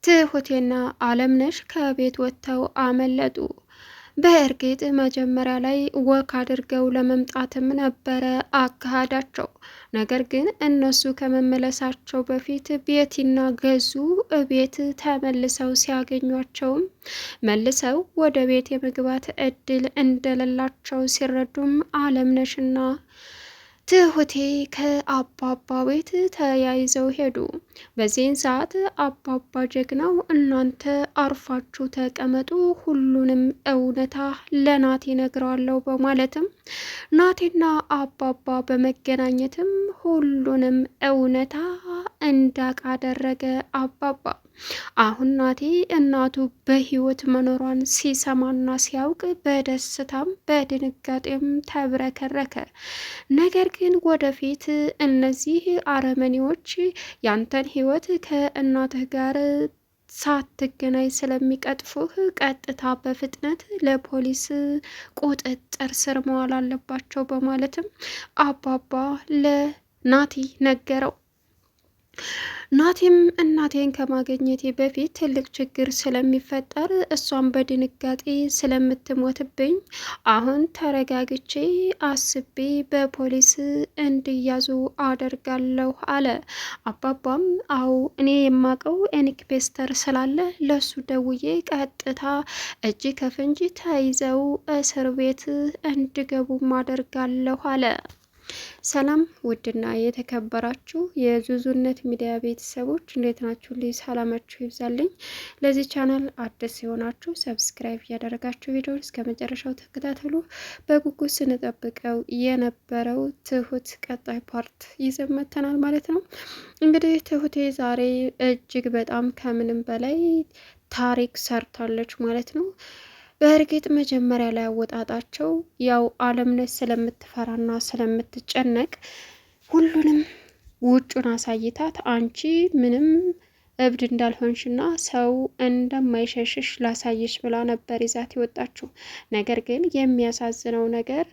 ትሁቴና አለምነሽ ከቤት ወጥተው አመለጡ። በእርግጥ መጀመሪያ ላይ walk አድርገው ለመምጣትም ነበረ አካሄዳቸው። ነገር ግን እነሱ ከመመለሳቸው በፊት ቤቲና ገዙ እቤት ተመልሰው ሲያገኟቸውም መልሰው ወደ ቤት የመግባት እድል እንደሌላቸው ሲረዱም አለምነሽና ትሁቴ ከአባባ ቤት ተያይዘው ሄዱ። በዚህን ሰዓት አባባ ጀግናው እናንተ አርፋችሁ ተቀመጡ፣ ሁሉንም እውነታ ለናቴ ነግረዋለሁ በማለትም ናቴና አባባ በመገናኘትም ሁሉንም እውነታ እንዳቅ አደረገ አባባ። አሁን ናቲ እናቱ በህይወት መኖሯን ሲሰማና ሲያውቅ በደስታም በድንጋጤም ተብረከረከ። ነገር ግን ወደፊት እነዚህ አረመኔዎች ያንተን ህይወት ከእናትህ ጋር ሳትገናኝ ስለሚቀጥፉህ ቀጥታ በፍጥነት ለፖሊስ ቁጥጥር ስር መዋል አለባቸው በማለትም አባባ ለናቲ ነገረው። ናቲም እናቴን ከማግኘቴ በፊት ትልቅ ችግር ስለሚፈጠር እሷን በድንጋጤ ስለምትሞትብኝ አሁን ተረጋግቼ አስቤ በፖሊስ እንዲያዙ አደርጋለሁ አለ። አባባም አዎ እኔ የማቀው ኢንስፔክተር ስላለ ለሱ ደውዬ ቀጥታ እጅ ከፍንጅ ተይዘው እስር ቤት እንዲገቡም አደርጋለሁ አለ። ሰላም ውድና የተከበራችሁ የዙዙነት ሚዲያ ቤተሰቦች እንዴት ናችሁ? ልይ ሰላማችሁ ይብዛልኝ። ለዚህ ቻናል አዲስ የሆናችሁ subscribe እያደረጋችሁ ቪዲዮን እስከ መጨረሻው ተከታተሉ። በጉጉት ስንጠብቀው የነበረው ትሁት ቀጣይ part ይዘን መጥተናል ማለት ነው። እንግዲህ ትሁቴ ዛሬ እጅግ በጣም ከምንም በላይ ታሪክ ሰርታለች ማለት ነው። በእርግጥ መጀመሪያ ላይ አወጣጣቸው ያው አለምነሽ ስለምትፈራና ስለምትጨነቅ ሁሉንም ውጩን አሳይታት አንቺ ምንም እብድ እንዳልሆንሽና ሰው እንደማይሸሽሽ ላሳይሽ ብላ ነበር ይዛት የወጣችው። ነገር ግን የሚያሳዝነው ነገር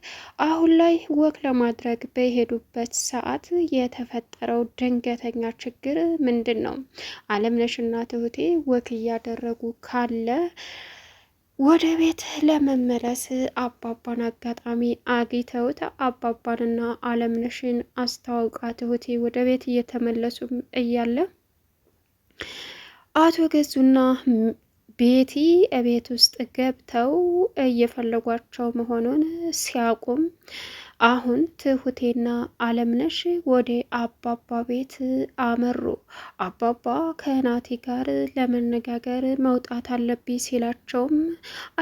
አሁን ላይ walk ለማድረግ በሄዱበት ሰዓት የተፈጠረው ድንገተኛ ችግር ምንድን ነው? አለምነሽና ትሁቴ walk እያደረጉ ካለ ወደ ቤት ለመመለስ አባባን አጋጣሚ አግኝተውት አባባንና አለምነሽን አስተዋውቃ ትሁቴ ወደ ቤት እየተመለሱም እያለ አቶ ገዙና ቤቲ እቤት ውስጥ ገብተው እየፈለጓቸው መሆኑን ሲያቁም አሁን ትሁቴና አለምነሽ ወደ አባባ ቤት አመሩ። አባባ ከናቲ ጋር ለመነጋገር መውጣት አለብኝ ሲላቸውም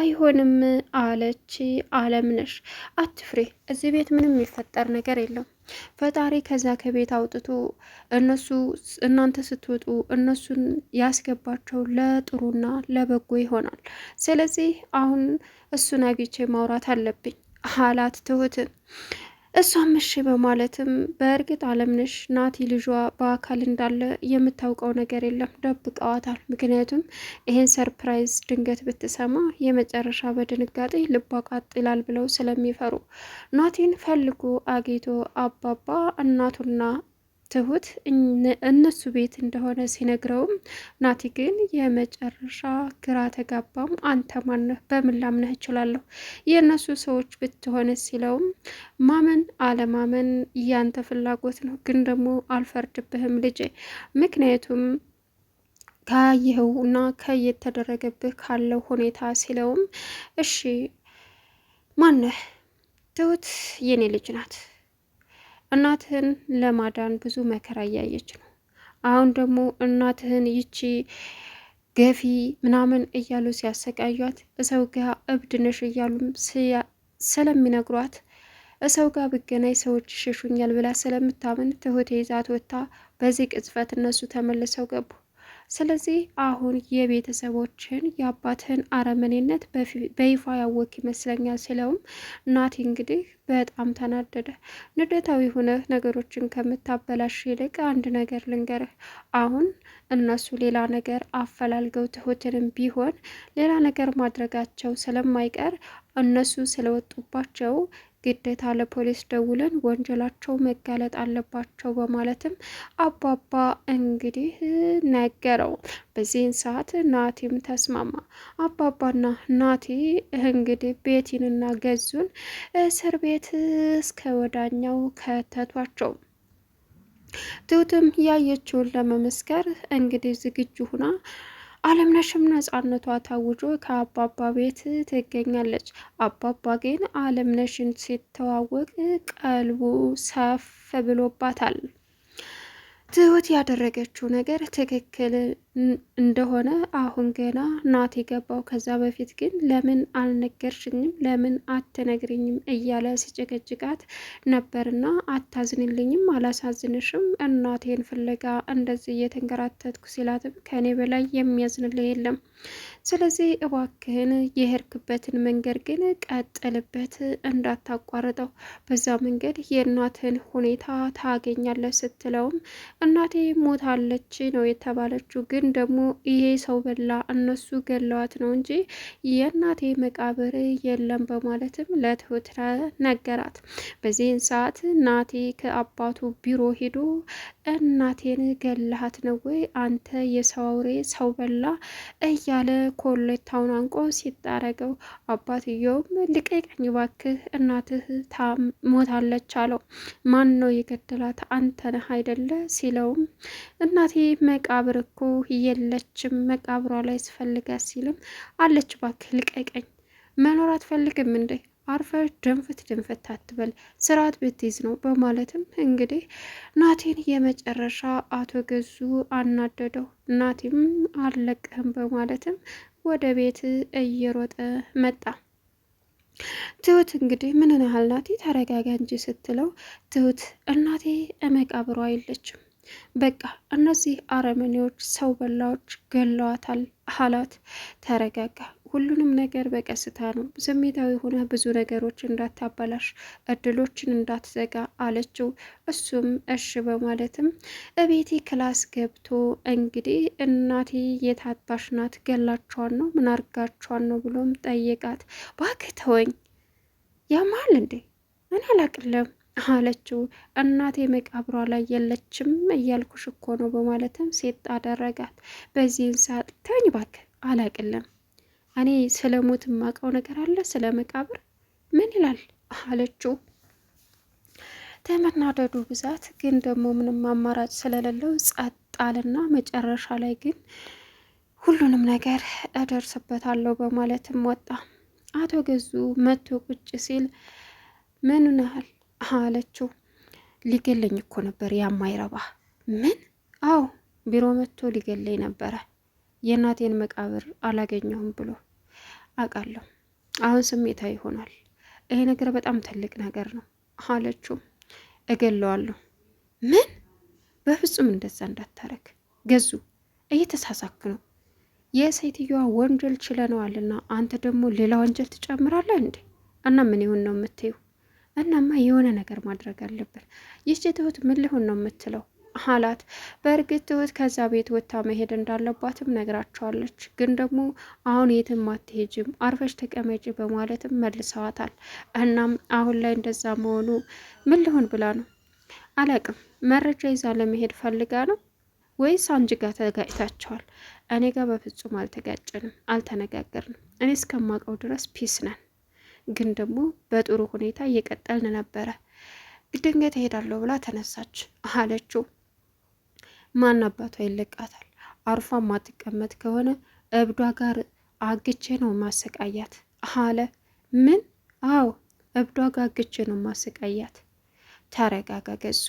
አይሆንም አለች አለምነሽ። አትፍሬ፣ እዚህ ቤት ምንም የሚፈጠር ነገር የለም። ፈጣሪ ከዛ ከቤት አውጥቶ እነሱ እናንተ ስትወጡ እነሱን ያስገባቸው ለጥሩና ለበጎ ይሆናል። ስለዚህ አሁን እሱን አግኝቼ ማውራት አለብኝ አላት ትሁትን። እሷም እሺ በማለትም በእርግጥ አለምነሽ ናቲ ልጇ በአካል እንዳለ የምታውቀው ነገር የለም፣ ደብቀዋታል። ምክንያቱም ይሄን surprise ድንገት ብትሰማ የመጨረሻ በድንጋጤ ልቧ ቃጥ ይላል ብለው ስለሚፈሩ ናቲን ፈልጎ አግኝቶ አባባ እናቱና ትሁት እነሱ ቤት እንደሆነ ሲነግረውም ናቲ ግን የመጨረሻ ግራ ተጋባም። አንተ ማነህ? በምን ላምነህ እችላለሁ? የእነሱ ሰዎች ብትሆነ ሲለውም ማመን አለማመን ያንተ ፍላጎት ነው፣ ግን ደግሞ አልፈርድብህም ልጄ፣ ምክንያቱም ካየኸው እና ከየተደረገብህ ካለው ሁኔታ ሲለውም እሺ ማነህ? ትሁት የኔ ልጅ ናት እናትህን ለማዳን ብዙ መከራ እያየች ነው። አሁን ደግሞ እናትህን ይቺ ገፊ ምናምን እያሉ ሲያሰቃዩት እሰው ጋ እብድ ነሽ እያሉም ስለሚነግሯት እሰው ጋር ብገናኝ ሰዎች ይሸሹኛል ብላ ስለምታምን ትሁቴ ይዛት ወጥታ በዚህ ቅጽበት እነሱ ተመልሰው ገቡ። ስለዚህ አሁን የቤተሰቦችን የአባትህን አረመኔነት በይፋ ያወክ ይመስለኛል ሲለውም ናቲ እንግዲህ በጣም ተናደደ። ንዴታዊ ሆነህ ነገሮችን ከምታበላሽ ይልቅ አንድ ነገር ልንገርህ፣ አሁን እነሱ ሌላ ነገር አፈላልገው ትሁትንም ቢሆን ሌላ ነገር ማድረጋቸው ስለማይቀር እነሱ ስለወጡባቸው ግዴታ ለፖሊስ ደውለን ወንጀላቸው መጋለጥ አለባቸው በማለትም አባባ እንግዲህ ነገረው። በዚህን ሰዓት ናቲም ተስማማ። አባባና ናቲ እንግዲህ ቤቲንና ገዙን እስር ቤት እስከ ወዳኛው ከተቷቸው። ትሁትም ያየችውን ለመመስከር እንግዲህ ዝግጁ ሁና አለምነሽም ነጻነቷ ታውጆ ከአባባ ቤት ትገኛለች። አባባ ግን አለምነሽን ሲተዋወቅ ቀልቡ ሰፍ ብሎባታል። ትሁት ያደረገችው ነገር ትክክል እንደሆነ አሁን ገና ናት የገባው። ከዛ በፊት ግን ለምን አልነገርሽኝም፣ ለምን አትነግርኝም እያለ ሲጨቀጭቃት ነበርና አታዝንልኝም፣ አላሳዝንሽም፣ እናቴን ፍለጋ እንደዚህ እየተንከራተትኩ ሲላትም ከእኔ በላይ የሚያዝንልህ የለም፣ ስለዚህ እባክህን የሄድክበትን መንገድ ግን ቀጥልበት፣ እንዳታቋርጠው፣ በዛ መንገድ የእናትህን ሁኔታ ታገኛለህ ስትለውም እናቴ ሞታለች ነው የተባለችው ግን ደግሞ ይሄ ሰው በላ እነሱ ገለዋት ነው እንጂ የእናቴ መቃብር የለም በማለትም ለትሁት ነገራት። በዚህን ሰዓት ናቲ ከአባቱ ቢሮ ሄዶ እናቴን ገለሃት ነው ወይ አንተ የሰው አውሬ ሰው በላ እያለ ኮሌታውን አንቆ ሲጣረገው፣ አባትየውም ልቀቀኝ እባክህ እናትህ ሞታለች አለው። ማን ነው የገደላት አንተ ነህ አይደለ ሲለውም እናቴ መቃብር እኮ የለችም መቃብሯ ላይ ስፈልጋት ሲልም አለች እባክህ ልቀቀኝ፣ መኖር አትፈልግም እንዴ? አርፈ ድንፍት ድንፍት አትበል፣ ስርዓት ብትይዝ ነው በማለትም እንግዲህ ናቲን የመጨረሻ አቶ ገዙ አናደደው። ናቲም አልለቅህም በማለትም ወደ ቤት እየሮጠ መጣ። ትሁት እንግዲህ ምን ያህል ናቲ ተረጋጋ እንጂ ስትለው ትሁት እናቴ መቃብሯ የለችም በቃ እነዚህ አረመኔዎች ሰው በላዎች ገለዋታል አላት። ተረጋጋ፣ ሁሉንም ነገር በቀስታ ነው። ስሜታዊ ሆነ ብዙ ነገሮች እንዳታበላሽ፣ እድሎችን እንዳትዘጋ አለችው። እሱም እሽ በማለትም እቤቴ class ገብቶ እንግዲህ እናቴ የታባሽ ናት ገላቸዋን ነው ምን አርጋቸዋን ነው ብሎም ጠየቃት። እባክህ ተወኝ፣ ያማል እንዴ እኔ አላቅለም አለችው። እናቴ መቃብሯ ላይ የለችም እያልኩሽ እኮ ነው በማለትም ሴት አደረጋት። በዚህን ሰዓት ተኝ እባክህ አላቅልም፣ እኔ ስለ ሞት የማውቀው ነገር አለ ስለ መቃብር ምን ይላል አለችው። ተመናደዱ ብዛት ግን ደግሞ ምንም አማራጭ ስለሌለው ጸጥ አለና መጨረሻ ላይ ግን ሁሉንም ነገር እደርስበታለሁ በማለትም ወጣ። አቶ ገዙ መቶ ቁጭ ሲል ምን ያህል አለችው። ሊገለኝ እኮ ነበር ያማይረባ። ምን? አዎ ቢሮ መጥቶ ሊገለኝ ነበረ። የእናቴን መቃብር አላገኘሁም ብሎ አውቃለሁ። አሁን ስሜታዊ ይሆናል። ይሄ ነገር በጣም ትልቅ ነገር ነው አለችው። እገለዋለሁ። ምን? በፍጹም እንደዛ እንዳታረግ ገዙ፣ እየተሳሳክ ነው። የሴትዮዋ ወንጀል ችለነዋልና አንተ ደግሞ ሌላ ወንጀል ትጨምራለህ እንዴ? እና ምን ይሁን ነው የምትይው? እናማ የሆነ ነገር ማድረግ አለብን። ይህች ትሁት ምን ሊሆን ነው የምትለው አላት። በእርግጥ ትሁት ከዛ ቤት ወጥታ መሄድ እንዳለባትም ነግራቸዋለች። ግን ደግሞ አሁን የትም አትሄጅም አርፈሽ ተቀመጪ በማለትም መልሰዋታል። እናም አሁን ላይ እንደዛ መሆኑ ምን ሊሆን ብላ ነው አላቅም። መረጃ ይዛ ለመሄድ ፈልጋ ነው ወይስ አንቺ ጋር ተጋጭታቸዋል? እኔ ጋር በፍጹም አልተጋጨንም፣ አልተነጋገርንም። እኔ እስከማውቀው ድረስ peace ነን። ግን ደግሞ በጥሩ ሁኔታ እየቀጠልን ነበረ። ድንገት እሄዳለሁ ብላ ተነሳች አለችው። ማን አባቷ ይለቃታል? አርፏ ማትቀመጥ ከሆነ እብዷ ጋር አግቼ ነው ማሰቃያት አለ። ምን? አዎ እብዷ ጋር አግቼ ነው ማሰቃያት። ተረጋጋ ገዙ።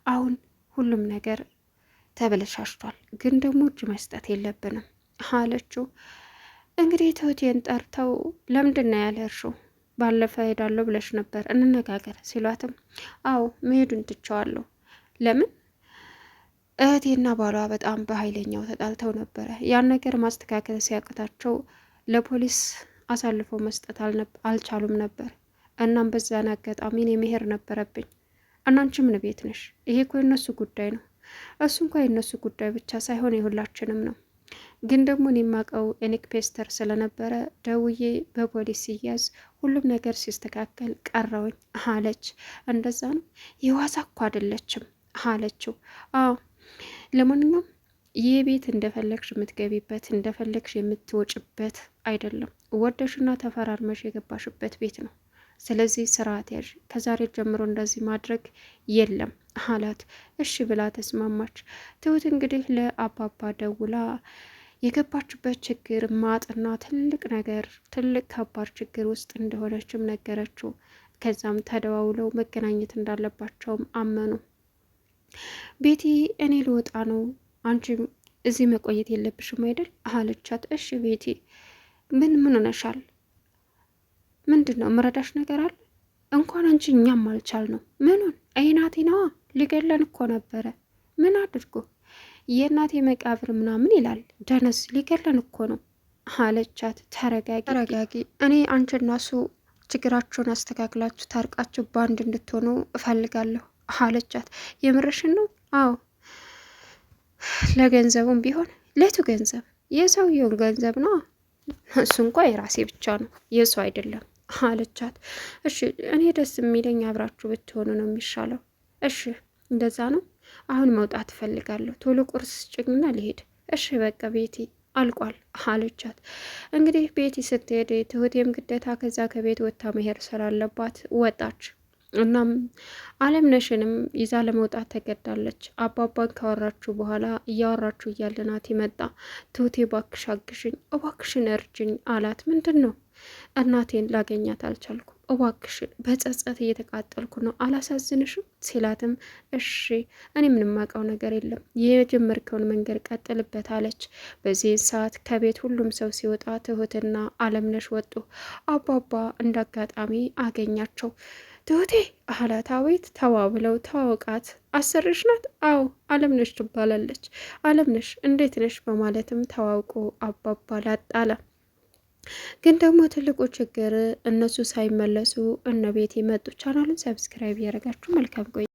አሁን ሁሉም ነገር ተበለሻሽቷል፣ ግን ደግሞ እጅ መስጠት የለብንም አለችው። እንግዲህ ትሁቴን ጠርተው ለምንድን ነው ያልሄድሽው? ባለፈ ሄዳለሁ ብለሽ ነበር እንነጋገር ሲሏትም አዎ መሄዱን ትቸዋለሁ። ለምን እህቴና ባሏ በጣም በኃይለኛው ተጣልተው ነበረ። ያን ነገር ማስተካከል ሲያቅታቸው ለፖሊስ አሳልፎ መስጠት አልቻሉም ነበር። እናም በዛን አጋጣሚ እኔ መሄድ ነበረብኝ። እናንቺ ምን ቤት ነሽ? ይሄ እኮ የነሱ ጉዳይ ነው። እሱ እንኳ የነሱ ጉዳይ ብቻ ሳይሆን የሁላችንም ነው። ግን ደግሞ እኔ የማውቀው ኢንስፔክተር ስለነበረ ደውዬ በፖሊስ ሲያዝ ሁሉም ነገር ሲስተካከል ቀረውኝ አለች። እንደዛ ነው የዋዛ እኮ አይደለችም አለችው። አዎ ለማንኛውም ይህ ቤት እንደፈለግሽ የምትገቢበት እንደፈለግሽ የምትወጭበት አይደለም። ወደሽና ተፈራርመሽ የገባሽበት ቤት ነው። ስለዚህ ስርዓት ያዥ፣ ከዛሬ ጀምሮ እንደዚህ ማድረግ የለም አላት። እሺ ብላ ተስማማች። ትሁት እንግዲህ ለአባባ ደውላ የገባችበት ችግር ማጥና ትልቅ ነገር ትልቅ ከባድ ችግር ውስጥ እንደሆነችም ነገረችው። ከዛም ተደዋውለው መገናኘት እንዳለባቸውም አመኑ። ቤቲ እኔ ልወጣ ነው፣ አንቺ እዚህ መቆየት የለብሽም አይደል አለቻት። እሺ ቤቲ ምን ምን ሆነሻል? ምንድን ነው ምረዳሽ ነገር አለ? እንኳን አንቺ እኛም አልቻል ነው። ምኑን አይናቴ ነዋ፣ ሊገለን እኮ ነበረ። ምን አድርጎ የእናቴ መቃብር ምናምን ይላል። ደነስ ሊገለን እኮ ነው አለቻት። ተረጋጊ ተረጋጊ፣ እኔ አንቺና እሱ ችግራችሁን አስተካክላችሁ ታርቃችሁ በአንድ እንድትሆኑ እፈልጋለሁ አለቻት። የምርሽን ነው? አዎ ለገንዘቡም ቢሆን ለቱ ገንዘብ የሰውየውን ገንዘብ ነው። እሱ እንኳ የራሴ ብቻ ነው የእሱ አይደለም አለቻት። እሺ እኔ ደስ የሚለኝ አብራችሁ ብትሆኑ ነው የሚሻለው። እሺ እንደዛ ነው። አሁን መውጣት እፈልጋለሁ። ቶሎ ቁርስ ስጭኝና ልሄድ። እሺ በቃ ቤቲ አልቋል አለቻት። እንግዲህ ቤቲ ስትሄድ ትሁቴም ግዴታ ከዛ ከቤት ወጥታ መሄድ ስላለባት ወጣች። እናም አለምነሽንም ይዛ ለመውጣት ተገዳለች። አባባን ካወራችሁ በኋላ እያወራችሁ እያለ ናቲ መጣ። ትሁቴ እባክሽ አግሽኝ፣ እባክሽን እርጅኝ አላት። ምንድን ነው? እናቴን ላገኛት አልቻልኩም፣ እባክሽን በጸጸት እየተቃጠልኩ ነው፣ አላሳዝንሽም ሲላትም እሺ እኔ ምንም አውቀው ነገር የለም የጀመርከውን መንገድ ቀጥልበት አለች። በዚህ ሰዓት ከቤት ሁሉም ሰው ሲወጣ ትሁትና አለምነሽ ወጡ። አባባ እንዳጋጣሚ አገኛቸው። ትሁቴ አላት። አቤት ተባብለው ተዋውቃት። አሰርሽ ናት? አዎ አለምነሽ ትባላለች። አለምነሽ እንዴት ነሽ? በማለትም ተዋውቆ አባባ ላጣለ። ግን ደግሞ ትልቁ ችግር እነሱ ሳይመለሱ እነ ቤት የመጡ። ቻናሉን subscribe እያደረጋችሁ መልካም ቆይ